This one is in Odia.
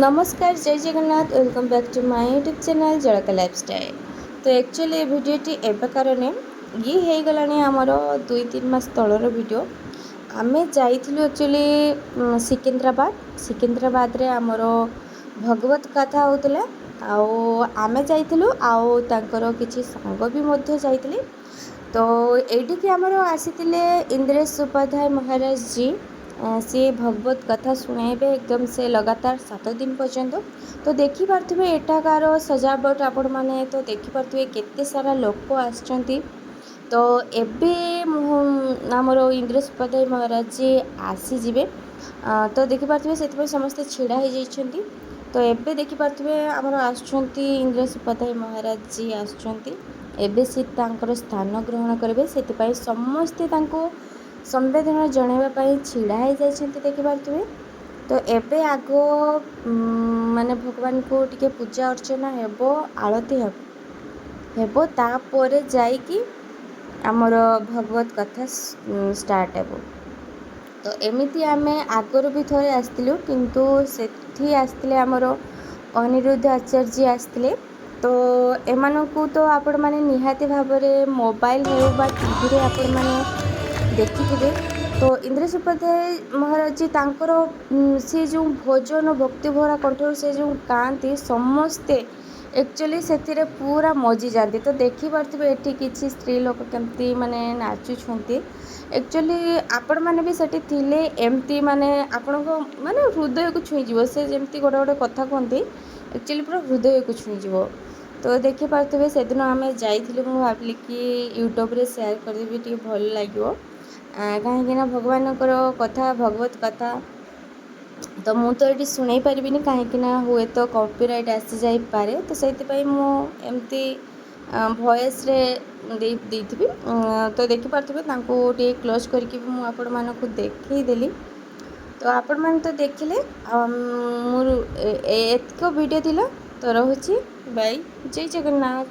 ନମସ୍କାର, ଜୟ Jagannath. Welcome back to my YouTube channel Jalaka lifestyle. ତ ଆକ୍ଚୁଆଲି ଏ ଭିଡ଼ିଓଟି ଏବେକାର ନୁହେଁ, ଇଏ ହେଇଗଲାଣି ଆମର 2-3 ମାସ ତଳର ଭିଡ଼ିଓ। ଆମେ ଯାଇଥିଲୁ ଆକ୍ଚୁଆଲି ସିକନ୍ଦରାବାଦ। ସିକନ୍ଦରାବାଦରେ ଆମର ଭଗବତ କଥା ହେଉଥିଲା ଆଉ ଆମେ ଯାଇଥିଲୁ ଆଉ ତାଙ୍କର କିଛି ସାଙ୍ଗ ବି ମଧ୍ୟ ଯାଇଥିଲେ। ତ ଏଇଠିକି ଆମର ଆସିଥିଲେ ଇନ୍ଦ୍ରେଶ ଉପାଧ୍ୟାୟ ମହାରାଜ ଜୀ। ସିଏ ଭଗବତ କଥା ଶୁଣାଇବେ ଏକଦମ ସେ ଲଗାତାର 7 ଦିନ ପର୍ଯ୍ୟନ୍ତ। ତ ଦେଖିପାରୁଥିବେ ଏଠାକାର ସଜାବଟ, ଆପଣମାନେ ତ ଦେଖିପାରୁଥିବେ କେତେ ସାରା ଲୋକ ଆସିଛନ୍ତି। ତ ଏବେ ମୁଁ ଆମର ଇନ୍ଦ୍ରେଶ ଉପାଧ୍ୟାୟ ମହାରାଜ ଜୀ ଆସିଯିବେ, ତ ଦେଖିପାରୁଥିବେ ସେଥିପାଇଁ ସମସ୍ତେ ଛିଡ଼ା ହେଇଯାଇଛନ୍ତି। ତ ଏବେ ଦେଖିପାରୁଥିବେ ଆମର ଆସୁଛନ୍ତି, ଇନ୍ଦ୍ରେଶ ଉପାଧ୍ୟାୟ ମହାରାଜ ଜୀ ଆସୁଛନ୍ତି। ଏବେ ସେ ତାଙ୍କର ସ୍ଥାନ ଗ୍ରହଣ କରିବେ, ସେଥିପାଇଁ ସମସ୍ତେ ତାଙ୍କୁ ସମ୍ବର୍ଦ୍ଧନା ଜଣାଇବା ପାଇଁ ଛିଡ଼ା ହେଇଯାଇଛନ୍ତି, ଦେଖିପାରୁଥିବେ। ତ ଏବେ ଆଗ ମାନେ ଭଗବାନଙ୍କୁ ଟିକେ ପୂଜା ଅର୍ଚ୍ଚନା ହେବ, ଆଳତି ହେବ, ତାପରେ ଯାଇକି ଆମର ଭଗବତ କଥା ଷ୍ଟାର୍ଟ ହେବ। ତ ଏମିତି ଆମେ ଆଗରୁ ବି ଥରେ ଆସିଥିଲୁ, କିନ୍ତୁ ସେଠି ଆସିଥିଲେ ଆମର ଅନିରୁଦ୍ଧ ଆଚାର୍ଯ୍ୟ ଆସିଥିଲେ। ତ ଏମାନଙ୍କୁ ତ ଆପଣମାନେ ନିହାତି ଭାବରେ ମୋବାଇଲ ହେଉ ବା ଟିଭିରେ ଆପଣମାନେ ଦେଖିଥିବେ। ତ ଇନ୍ଦ୍ରେଶ ଉପାଧ୍ୟାୟ ମହାରାଜ ଜୀ, ତାଙ୍କର ସେ ଯେଉଁ ଭଜନ, ଭକ୍ତିଭରା କଣ୍ଠରୁ ସେ ଯେଉଁ ଗାଆନ୍ତି, ସମସ୍ତେ ଆକ୍ଚୁଆଲି ସେଥିରେ ପୁରା ମଜିଯାଆନ୍ତି। ତ ଦେଖିପାରୁଥିବେ ଏଠି କିଛି ସ୍ତ୍ରୀ ଲୋକ କେମିତି ମାନେ ନାଚୁଛନ୍ତି। ଆକ୍ଚୁଆଲି ଆପଣମାନେ ବି ସେଠି ଥିଲେ ଏମିତି ମାନେ ଆପଣଙ୍କ ମାନେ ହୃଦୟକୁ ଛୁଇଁଯିବ। ସେ ଯେମିତି ଗୋଟେ ଗୋଟେ କଥା କୁହନ୍ତି, ଆକ୍ଚୁଆଲି ପୁରା ହୃଦୟକୁ ଛୁଇଁଯିବ। ତ ଦେଖିପାରୁଥିବେ, ସେଦିନ ଆମେ ଯାଇଥିଲୁ। ମୁଁ ଭାବିଲି କି ୟୁଟ୍ୟୁବରେ ସେୟାର କରିଦେବି, ଟିକେ ଭଲ ଲାଗିବ, କାହିଁକିନା ଭଗବାନଙ୍କର କଥା, ଭଗବତ କଥା ତ ମୁଁ ତ ଏଇଠି ଶୁଣେଇ ପାରିବିନି, କାହିଁକିନା ହୁଏତ କପିରାଇଟ୍ ଆସିଯାଇପାରେ। ତ ସେଇଥିପାଇଁ ମୁଁ ଏମିତି ଭଏସ୍ରେ ଦେଇ ଦେଇଥିବି। ତ ଦେଖିପାରୁଥିବେ, ତାଙ୍କୁ ଟିକେ କ୍ଲୋଜ୍ କରିକି ବି ମୁଁ ଆପଣମାନଙ୍କୁ ଦେଖେଇଦେଲି। ତ ଆପଣମାନେ ତ ଦେଖିଲେ। ଆଉ ମୋର ଏତିକ ଭିଡ଼ିଓ ଥିଲା। ତ ରହୁଛି, ବାଇ, ଜୟ ଜଗନ୍ନାଥ।